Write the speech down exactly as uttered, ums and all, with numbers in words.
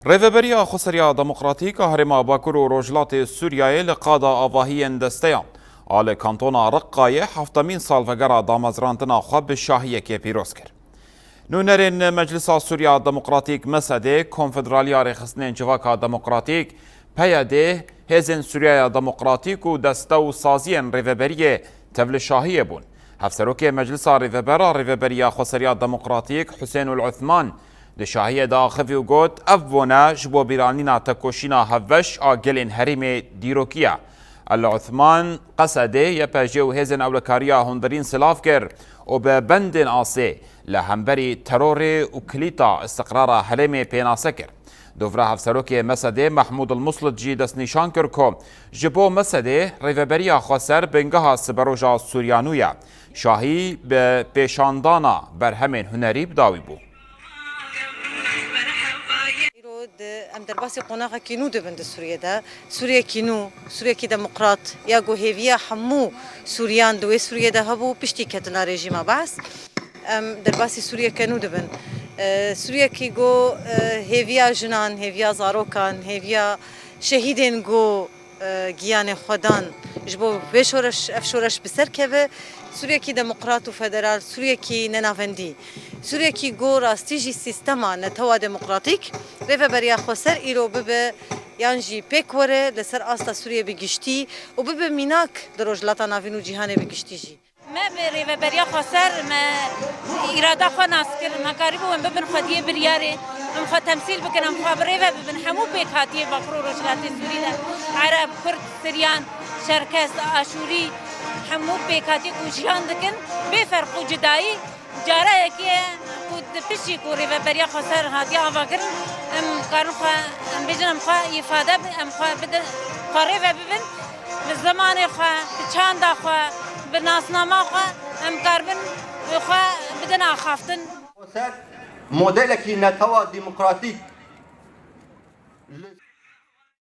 Rêveberiya Xweseriya Demokratîk a Herêma Bakur û Rojhilatê Sûriyeyê li qada avahiyên desteyan a li Kantona Riqayê heftemîn salvegera damezrandina xwe bi şahiyekê pîroz kir. Nûnerên Meclisa Sûriya Demokratîk, MSD'ê, Konfederaliya Rêxistinên Civaka Demokratîk, PYD'ê, Hêzên Sûriyeya Demokratîk û deste û saziyên rêveberiyê tevlî şahiyê bûn. Hevserokê Meclisa Rêveber a Rêveberiya Xweseriya Demokratîk, Husên Ul Uthman, di şahiyê de axivî û got, ev bûne ji bo bîranîna tekoşîna hevbeş a gelên herêmê dîrokî ye. El Uthman, Qesedê, YPJ'ê û hêzên ewlekariya hundirîn silav kir û bi bendên asê li hemberî terorê û kilîta îstiqrara herêmê pênase kir. Dovra Hevserokê MSD'ê Mehmûd El Muslit jî destnîşan kir ku ji bo MSD'ê Rêveberiya Xweser bingeha siberoja Sûriya nû ye. Şahî bi pêşandana berhemên hunerî bi dawî bû. Îro di, em derbasî qonaxekî nû dibin di Sûriyê de. Sûriyekî nû, Sûriyekî demokrat, ya ku hêviya hemû Sûriyan di wê Sûriyê de hebû, piştî ketina rejîma Baas. Em derbasî Sûriyeke nû dibin. E, Sûriyekî ku, e, hêviya jinan, hêviya zarokan, hêviya şehîdên ku, e, giyanê xwe dan ji bo vê şoreş, ev şoreş bi ser keve. Sûriyekî demokrat û federal, Sûriyekî nenavendî, Sûriyekî ku rastî jî sîstema netewa demokratîk, Rêveberiya Xweser îro bibe yan jî pêk were li ser asta Sûriyê bi giştî û bibe mînak di Rojhilata Navîn û cîhanê bi giştî jî. Me bi Rêveberiya Xweser, me îrada xwe nas kir, me karîbû em bibin xwediyê biryarê, em xwe temsîl bikin, em xwe bi rêve bibin hemû pêkhatiyê Bakur û Rojhilatê Sûrî de, Ereb, Kurd, Siryan, Çerkes, Aşûrî, hemû pêkhatiyê ku jiyan dikin, bê ferq û cudayî, cara yekê ye ku di piştî ku Rêveberiya Xweser hatiye avakirin, em karin xwe, em bêjin, em xwe îfade bi-, em xwe bidin, xwe rêve bibin. Bi zimanê xwe, bi çanda xwe, bi nasnama xwe em karibin xwe bidin axaftin. Ser modelekî netewa demokratîk li